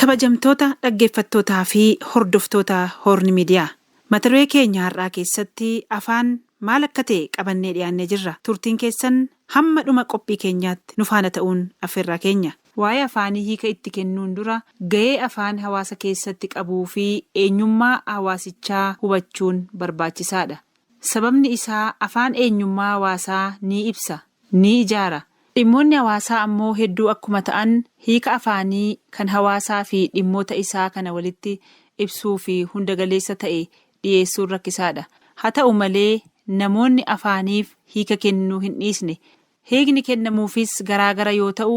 Kabajamtoota dhaggeeffattootaa fi hordoftoota Hoorni Miidiyaa. Mata duree keenya har'aa keessatti afaan maal akka ta'e qabannee dhiyaannee jirra. Turtiin keessan hamma dhuma qophii keenyaatti nu faana ta'uun affeerraa keenya. Waa'ee afaanii hiika itti kennuun dura gahee afaan hawaasa keessatti qabuu fi eenyummaa hawaasichaa hubachuun barbaachisaadha. Sababni isaa afaan eenyummaa hawaasaa ni ibsa, ni ijaara. Dhimmoonni hawaasaa ammoo hedduu akkuma ta'an hiika afaanii kan hawaasaa fi dhimmoota isaa kana walitti ibsuu fi hunda galeessa ta'e dhiyeessuun rakkisaadha. Haa ta'u malee namoonni afaaniif hiika kennuu hin dhiisne. Hiikni kennamuufis garaagara yoo ta'u,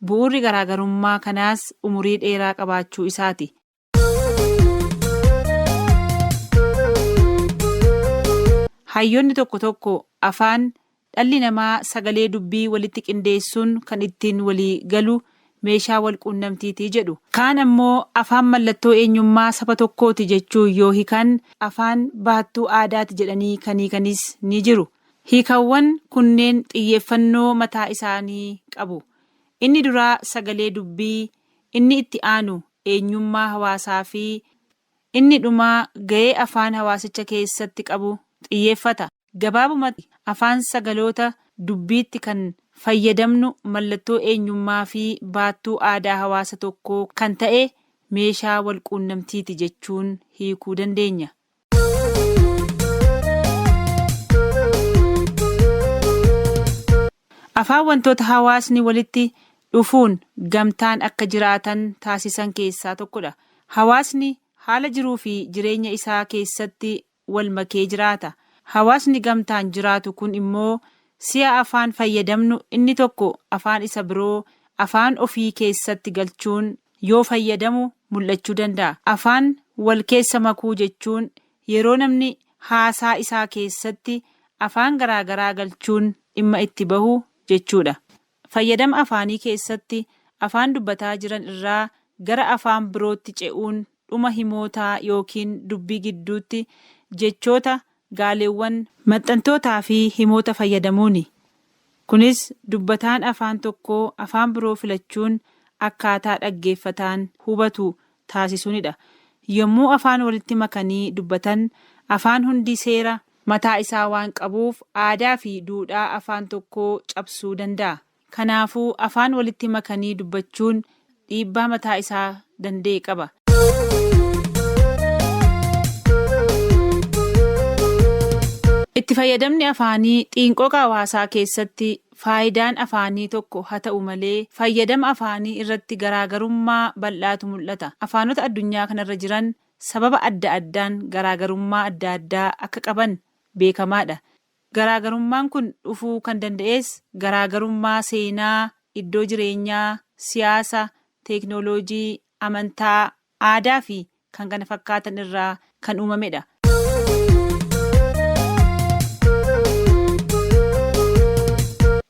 bu'uurri garaagarummaa kanaas umurii dheeraa qabaachuu isaati. Hayyoonni tokko tokko afaan dhalli namaa sagalee dubbii walitti qindeessuun kan ittiin walii galu meeshaa walquunnamtiiti jedhu. Kaan ammoo afaan mallattoo eenyummaa saba tokkooti jechuun yoo hikan, afaan baattuu aadaati jedhanii kan hiikanis ni jiru. Hiikawwan kunneen xiyyeeffannoo mataa isaanii qabu. Inni duraa sagalee dubbii, inni itti aanu eenyummaa hawaasaa fi inni dhumaa gahee afaan hawaasicha keessatti qabu xiyyeeffata. Gabaabumatti, afaan sagaloota dubbiitti kan fayyadamnu mallattoo eenyummaa fi baattuu aadaa hawaasa tokkoo kan ta'e meeshaa walquunnamtiiti jechuun hiikuu dandeenya. Afaan wantoota hawaasni walitti dhufuun gamtaan akka jiraatan taasisan keessaa tokkodha. Hawaasni haala jiruufi jireenya isaa keessatti wal makee jiraata. Hawaasni gamtaan jiraatu kun immoo si'a afaan fayyadamnu inni tokko afaan isa biroo afaan ofii keessatti galchuun yoo fayyadamu mul'achuu danda'a. Afaan wal keessa makuu jechuun yeroo namni haasaa isaa keessatti afaan garaagaraa galchuun dhimma itti bahu jechuudha. Fayyadama afaanii keessatti afaan dubbataa jiran irraa gara afaan birootti ce'uun dhuma himootaa yookiin dubbii gidduutti jechoota, gaaleewwan, maxxantootaafi himoota fayyadamuuni. Kunis dubbataan afaan tokkoo afaan biroo filachuun akkaataa dhaggeeffataan hubatu taasisuunidha. Yommuu afaan walitti makanii dubbatan afaan hundi seera mataa isaa waan qabuuf aadaafi duudhaa afaan tokkoo cabsuu danda'a. Kanaafuu afaan walitti makanii dubbachuun dhiibbaa mataa isaa danda'e qaba. Itti fayyadamni afaanii xiinqooqa hawaasaa keessatti faayidaan afaanii tokko hata'u malee fayyadama afaanii irratti garaagarummaa bal'aatu mul'ata. Afaanota addunyaa kanarra jiran sababa adda addaan garaagarummaa adda addaa akka qaban beekamaadha. Garaagarummaan kun dhufuu kan danda'es garaagarummaa seenaa, iddoo jireenyaa, siyaasa, teeknooloojii, amantaa, aadaa fi kan kana fakkaatan irraa kan uumamedha.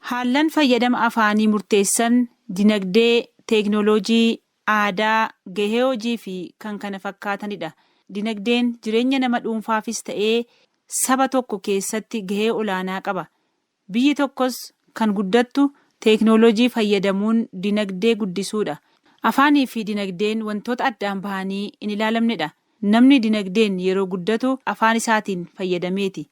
Haallan fayyadama afaanii murteessan dinagdee, teeknooloojii, aadaa, gahee hojii fi kan kana fakkaatanidha. Dinagdeen jireenya nama dhuunfaafis ta'ee saba tokko keessatti gahee olaanaa qaba. Biyyi tokkos kan guddattu teeknooloojii fayyadamuun dinagdee guddisuudha. Afaanii fi dinagdeen wantoota addaan bahanii hin ilaalamnedha. Namni dinagdeen yeroo guddatu afaan isaatiin fayyadameeti.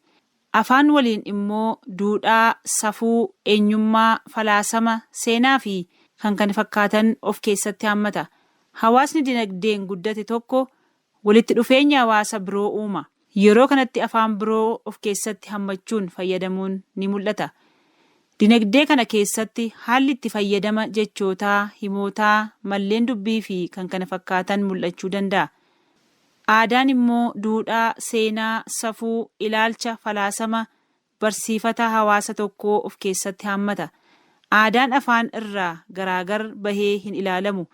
Afaan waliin immoo duudhaa, safuu, eenyummaa, falaasama, seenaa fi kan kana fakkaatan of keessatti haammata. Hawaasni dinagdeen guddate tokko walitti dhufeenya hawaasa biroo uuma. Yeroo kanatti afaan biroo of keessatti hammachuun fayyadamuun ni mul'ata. Dinagdee kana keessatti haalli itti fayyadama jechootaa, himootaa, malleen dubbii fi kan kana fakkaatan mul'achuu danda'a. Aadaan immoo duudhaa, seenaa, safuu, ilaalcha, falaasama, barsiifata hawaasa tokkoo of keessatti haammata. Aadaan afaan irraa garaagar bahee hin ilaalamu.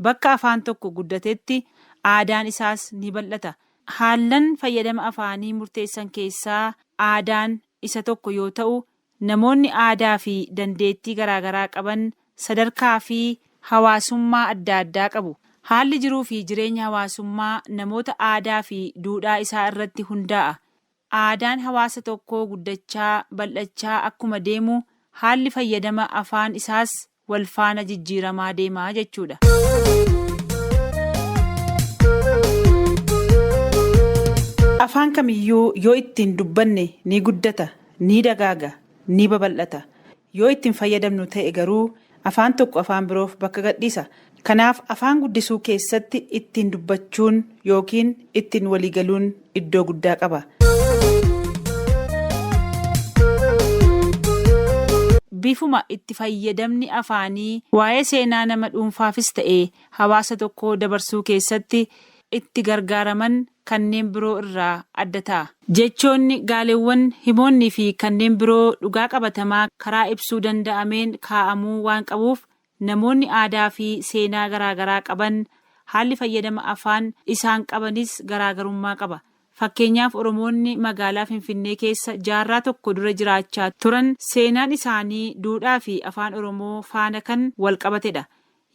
Bakka afaan tokko guddatetti aadaan isaas ni bal'ata. Haallan fayyadama afaanii murteessan keessaa aadaan isa tokko yoo ta'u, namoonni aadaa fi dandeettii garaagaraa qaban sadarkaa fi hawaasummaa adda addaa qabu. Haalli jiruu fi jireenya hawaasummaa namoota aadaa fi duudhaa isaa irratti hundaa'a. Aadaan hawaasa tokkoo guddachaa, bal'achaa akkuma deemu haalli fayyadama afaan isaas walfaana jijjiiramaa deema jechuudha. Afaan kamiyyuu yoo ittiin dubbanne ni guddata, ni dagaaga, ni babal'ata. Yoo itti hin fayyadamnu ta'e garuu afaan tokko afaan biroof bakka gadhiisa. Kanaaf afaan guddisuu keessatti ittiin dubbachuun yookiin ittiin waliigaluun iddoo guddaa qaba. Bifuma itti fayyadamni afaanii waa'ee seenaa nama dhuunfaafis ta'e hawaasa tokkoo dabarsuu keessatti itti gargaaraman kanneen biroo irraa adda ta'a. Jechoonni, gaaleewwan, himoonnii fi kanneen biroo dhugaa qabatamaa karaa ibsuu danda'ameen kaa'amuu waan qabuuf namoonni aadaa fi seenaa garaagaraa qaban haalli fayyadama afaan isaan qabanis garaagarummaa qaba. Fakkeenyaaf Oromoonni magaalaa Finfinnee keessa jaarraa tokko dura jiraachaa turan seenaan isaanii duudhaa fi Afaan Oromoo faana kan walqabatedha.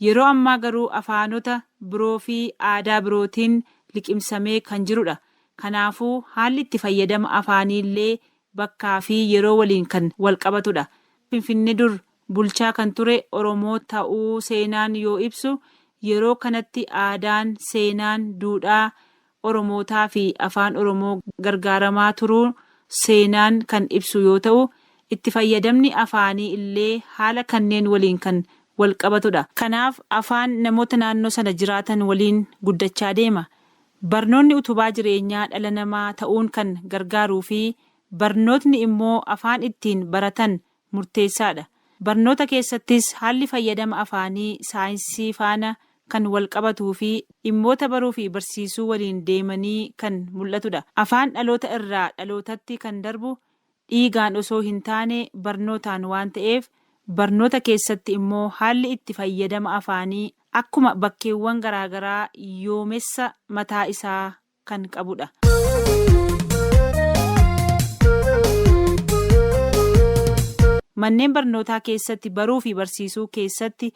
Yeroo ammaa garuu afaanota biroofi aadaa birootiin liqimsamee kan jirudha. Kanaafuu haalli itti fayyadama afaaniillee bakkaafi yeroo waliin kan walqabatudha. Finfinnee dur bulchaa kan ture Oromoo ta'uu seenaan yoo ibsu, yeroo kanatti aadaan, seenaan, duudhaa Oromootaafi Afaan Oromoo gargaaramaa turuu seenaan kan ibsu yoo ta'u, itti fayyadamni afaanii illee haala kanneen waliin kan walqabatudha. Kanaaf afaan namoota naannoo sana jiraatan waliin guddachaa deema. Barnoonni utubaa jireenyaa dhala namaa ta'uun kan gargaaruufi barnootni immoo afaan ittiin baratan murteessaadha. Barnoota keessattis haalli fayyadama afaanii saayinsii faana kan walqabatuufi dhimmoota baruufi barsiisuu waliin deemanii kan mul'atudha. Afaan dhaloota irraa dhalootatti kan darbu dhiigaan osoo hintaane barnootaan waan ta'eef barnoota keessatti immoo haalli itti fayyadama afaanii akkuma bakkeewwan garaagaraa yoomessa mataa isaa kan qabudha. Manneen barnootaa keessatti baruufi barsiisuu keessatti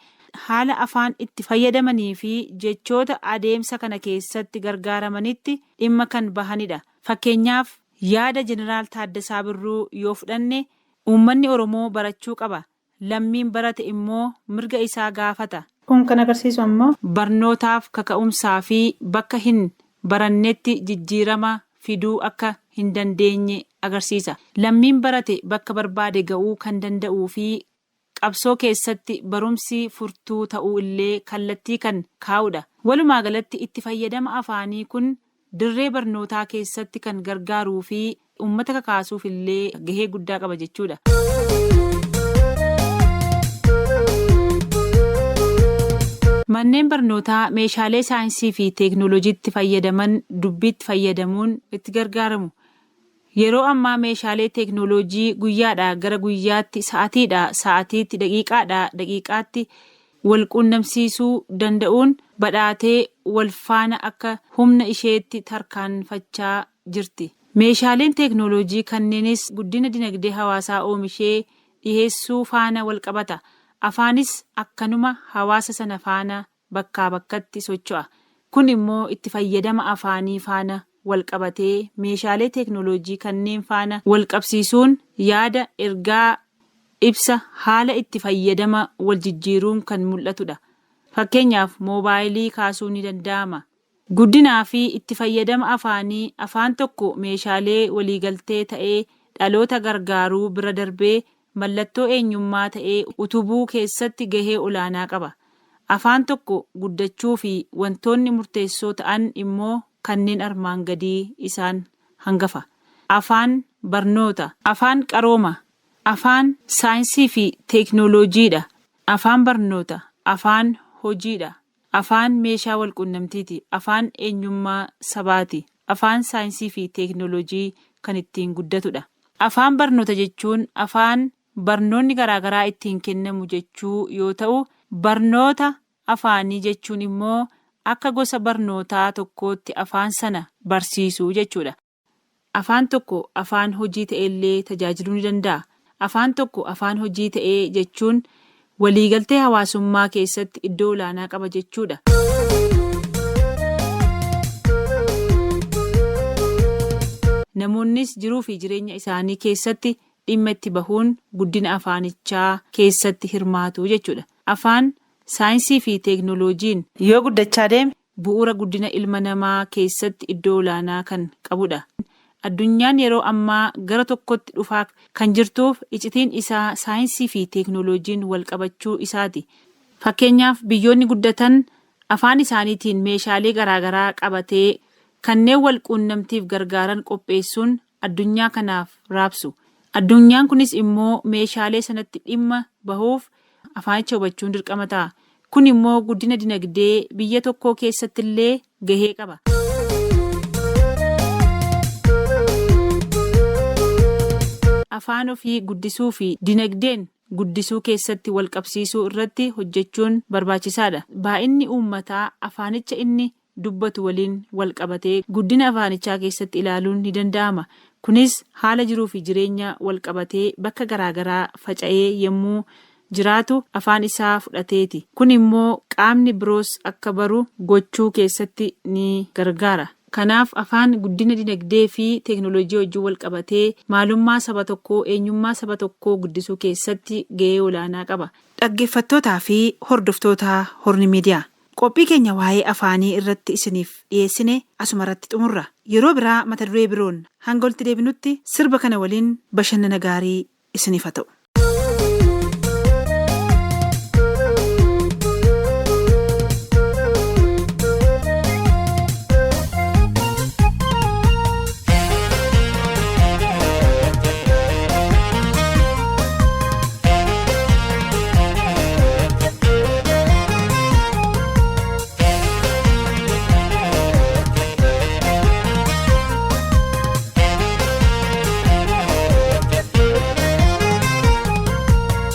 haala afaan itti fayyadamaniifi jechoota adeemsa kana keessatti gargaaramanitti dhimma kan bahanidha. Fakkeenyaaf, yaada Jeneraal Taaddasaa Birruu yoo fudhanne, Uummanni Oromoo barachuu qaba. Lammiin barate immoo mirga isaa gaafata. Kun kan agarsiisu ammoo. Barnootaaf kaka'umsaa fi bakka hin barannetti jijjiirama fiduu akka hin dandeenye agarsiisa. Lammiin barate bakka barbaade ga'uu kan danda'uu fi qabsoo keessatti barumsi furtuu ta'uu illee kallattii kan kaa'udha. Walumaa galatti itti fayyadama afaanii kun dirree barnootaa keessatti kan gargaaruu fi uummata kakaasuuf illee gahee guddaa qaba jechuudha. Manneen barnootaa meeshaalee saayinsii fi teeknooloojiitti fayyadaman dubbiitti fayyadamuun itti gargaaramu. Yeroo ammaa meeshaalee teeknooloojii guyyaadhaa gara guyyaatti, sa'atiidhaa sa'atiitti, daqiiqaadhaa daqiiqaatti wal quunnamsiisuu danda'uun badhaatee wal faana akka humna isheetti tarkaanfachaa jirti. Meeshaaleen teeknooloojii kanneenis guddina dinagdee hawaasaa oomishee dhiheessuu faana wal qabata. Afaanis akkanuma hawaasa sana faana bakkaa bakkatti socho'a. Kun immoo itti fayyadama afaanii faana walqabatee meeshaalee teeknooloojii kanneen faana walqabsiisuun yaada, ergaa, ibsa, haala itti fayyadama waljijjiiruun kan mul'atudha. Fakkeenyaaf, moobaayilii kaasuun ni danda'ama. Guddinaafi itti fayyadama afaanii afaan tokko meeshaalee waliigaltee ta'ee dhaloota gargaaruu bira darbee mallattoo eenyummaa ta'ee utubuu keessatti gahee olaanaa qaba. Afaan tokko guddachuufi wantoonni murteessoo ta'an immoo kanneen armaan gadii isaan hangafa. Afaan barnoota. Afaan qarooma. Afaan saayinsiifi teeknooloojiidha. Afaan barnoota. Afaan hojiidha. Afaan meeshaa walquunnamtiiti. Afaan eenyummaa sabaati. Afaan saayinsiifi teeknooloojii kan ittiin guddatudha. Afaan barnoota jechuun afaan barnoonni garaagaraa ittiin kennamu jechuu yoo ta'u, barnoota afaanii jechuun immoo akka gosa barnootaa tokkootti afaan sana barsiisuu jechuudha. Afaan tokko afaan hojii ta'eellee tajaajiluu ni danda'a. Afaan tokko afaan hojii ta'ee jechuun waliigaltee hawaasummaa keessatti iddoo olaanaa qaba jechuudha. Namoonnis jiruufi jireenya isaanii keessatti dhimma itti bahuun guddina afaanichaa keessatti hirmaatu jechuudha. Afaan saayinsiifi teeknooloojiin. Yoo guddachaa deeme. Bu'uura guddina ilma namaa keessatti iddoo olaanaa kan qabudha. Addunyaan yeroo ammaa gara tokkotti dhufaa kan jirtuuf icitiin isaa saayinsii fi teeknooloojiin wal qabachuu isaati. Fakkeenyaaf biyyoonni guddatan afaan isaaniitiin meeshaalee garaagaraa qabatee kanneen wal quunnamtiif gargaaran qopheessuun addunyaa kanaaf raabsu. Addunyaan kunis immoo meeshaalee sanatti dhimma bahuuf afaanicha hubachuun dirqama ta'a. Kun immoo guddina dinagdee biyya tokkoo keessattillee gahee qaba. Afaan ofii guddisuu fi dinagdeen guddisuu keessatti wal qabsiisuu irratti hojjechuun barbaachisaadha. Baay'inni uummataa afaanicha inni dubbatu waliin wal qabatee guddina afaanichaa keessatti ilaaluun ni danda'ama. Kunis haala jiruufi jireenya wal qabatee bakka garaagaraa faca'ee yemmuu jiraatu afaan isaa fudhateeti. Kun immoo qaamni biroos akka baru gochuu keessatti ni gargaara. Kanaaf afaan guddina dinagdee fi teeknooloojii wajjin wal qabatee maalummaa saba tokkoo, eenyummaa saba tokkoo guddisuu keessatti gahee olaanaa qaba. Dhaggeeffattootaa fi hordoftoota Horn Media. Qophii keenya waa'ee afaanii irratti isiniif dhiyeessine asuma irratti xumurra. Yeroo biraa mata duree biroon hanga walitti deebinutti sirba kana waliin bashannana gaarii isiniif haa ta'u.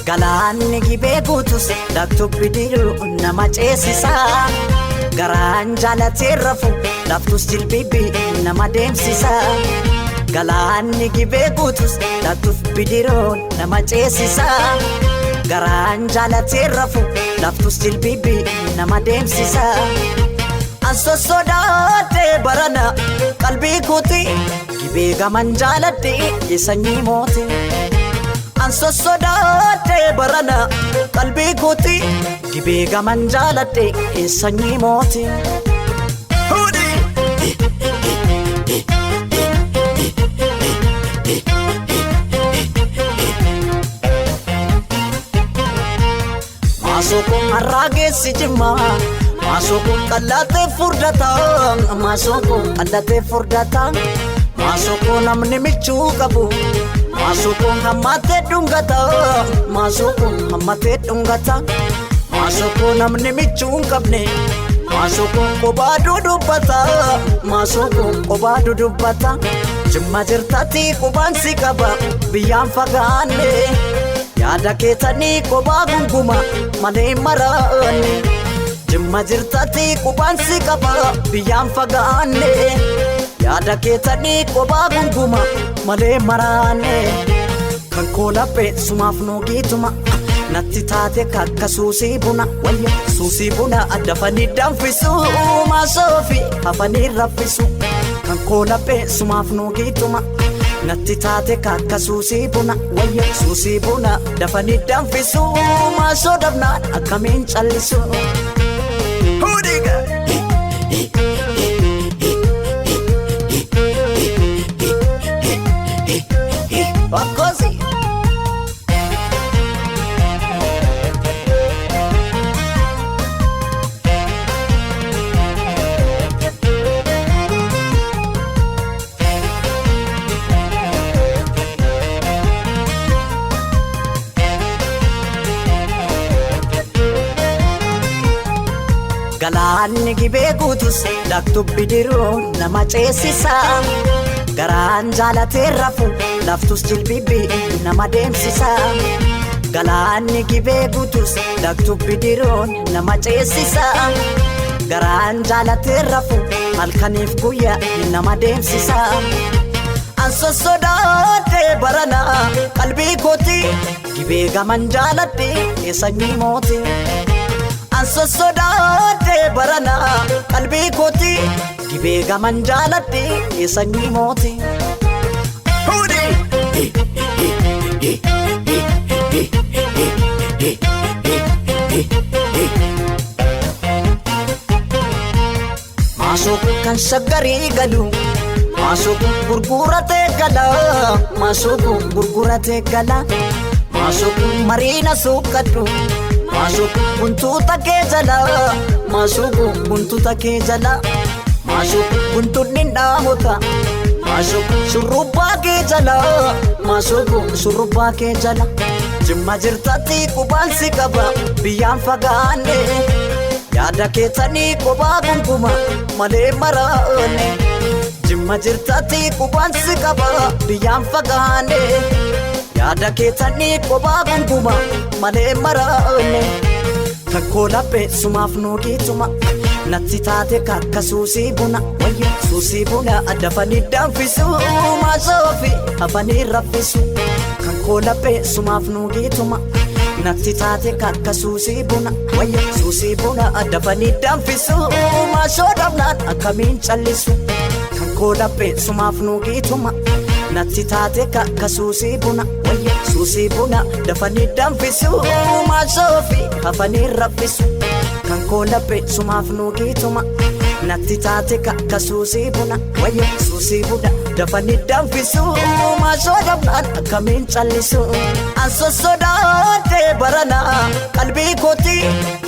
Galaanni gibee guutus laaftuu bidiruu nama ceesisa. Garaan jaalatee rafu laaftus jilbibi nama deemsisa. Galaanni gibee guutus laaftuuf bidiruu nama ceesisa. Garaan jaalatee rafu laaftus jilbibi nama deemsisa. An sossodaadhee barana qalbii kooti gibee gaman jaaladhee sanyii mooti. An sossodaadhee barana qalbii kooti gibee gaman jaaladhee sanyii mooti. Maasoo kun har'aa geessi jimmaa. Maasoo kun qal'aatee furdata. Maasoo kun qal'aatee furdata. Maasoo kun namni michuu qabu. Maasoo kun hammatee dhungata. Maasoo kun hammatee dhungata. Maasoo kun namni michuu hin qabne. Maasoo kun kophaa dudubbata. Maasoo kun kophaa dudubbata. Jimma jirtatti qubaan si qaba biyyaan fagaanne. Yaada keetanii kophaa gunguma malee maraanne. Jimma jirtatti qubaan si qaba biyyaan fagaanne. Yaada keetanii kophaa gunguma malee maraanne. Kan koo laphee sumaaf nuugiituma natti taate kakka suusii buna wayya suusii buna dafanii danfisu maasoofi hafanii raffisu. Kan koo laphee sumaaf nuugiituma natti taate kakka suusii buna wayya suusii buna dafanii danfisu maasoo dabnaan akkamiin callisu. Hudiga. Bakkosi. Galaanni gibee guutus laaftuu bidiruu nama ceesisa. Garaan jaalatee rafu laaftus jilbibi nama deemsisa. Galaanni gibee guutus laaftuu bidiruu nama ceesisa. Garaan jaalatee rafu halkaniif guyyaa nama deemsisa. An sossodaadhee barana qalbii kooti gibee gaman jaaladhee sanyii mooti. An sossodaadhee barana qalbii kooti gibee gaman jaaladhee sanyii mooti. Maasoo kan shaggarii galu Maasoko gurguratee gala maasoko gurguratee gala maasoko mariina suuqadhu maasoko guntuuta kee jala maasoko guntuuta kee jala maasoko guntuunni dhaamota maasoko shurrubbaa kee jala maasoko shurrubbaa kee jala jimma jirtatti qubaan si qaba biyyaan fagaanne yaada keessanii qubaa gunkuma malee maraane. Jimma jirtatti qubaan si qaba biyyaan fagaanne yaada keessanii qubaa gunkuma malee maraane. Kakkoo laphee sumaaf nuugiituma natti taate kakka suusii buna wayyo suusii buna dafanii danfisu maasoofi hafanii raffisu. Kakkoo laphee sumaaf nuugiituma natti taate kakka suusii buna wayyo suusii buna dafanii danfisu maasoo dhabnaan akkamiin callisu. Kankoo laphee sumaaf nuugiituma natti taate kakka suusii buna wayyo suusii buna dafanii danfisu maasoofi hafanii raffisu. Kankoo laphee sumaaf nuugiituma natti taate kakka suusii buna wayyo suusii buna dafanii danfisu maasoo dhabnaan akkamiin callisu. An sossodaadhee barana qalbii kooti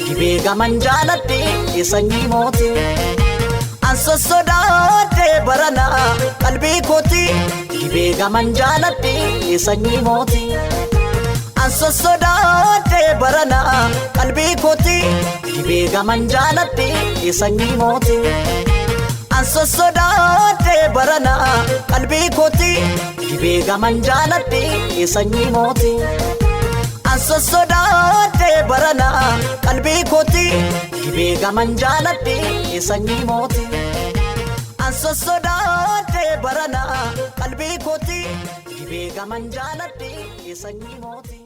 gibee gaman jaaladhee sanyii mootii. An sossodaadhee barana qalbii kooti gibee gaman jaaladhee sanyii mootii. An sossodaadhee barana qalbii kooti gibee gaman jaaladhee sanyii mootii. An sossodaadhee barana qalbii kooti gibee gaman jaaladhee sanyii mootii. An sossodaadhee barana qalbii kooti gibee gaman jaaladhee sanyii mootii. An sossodaadhee barana qalbii kooti gibee gaman jaaladhee sanyii mootii.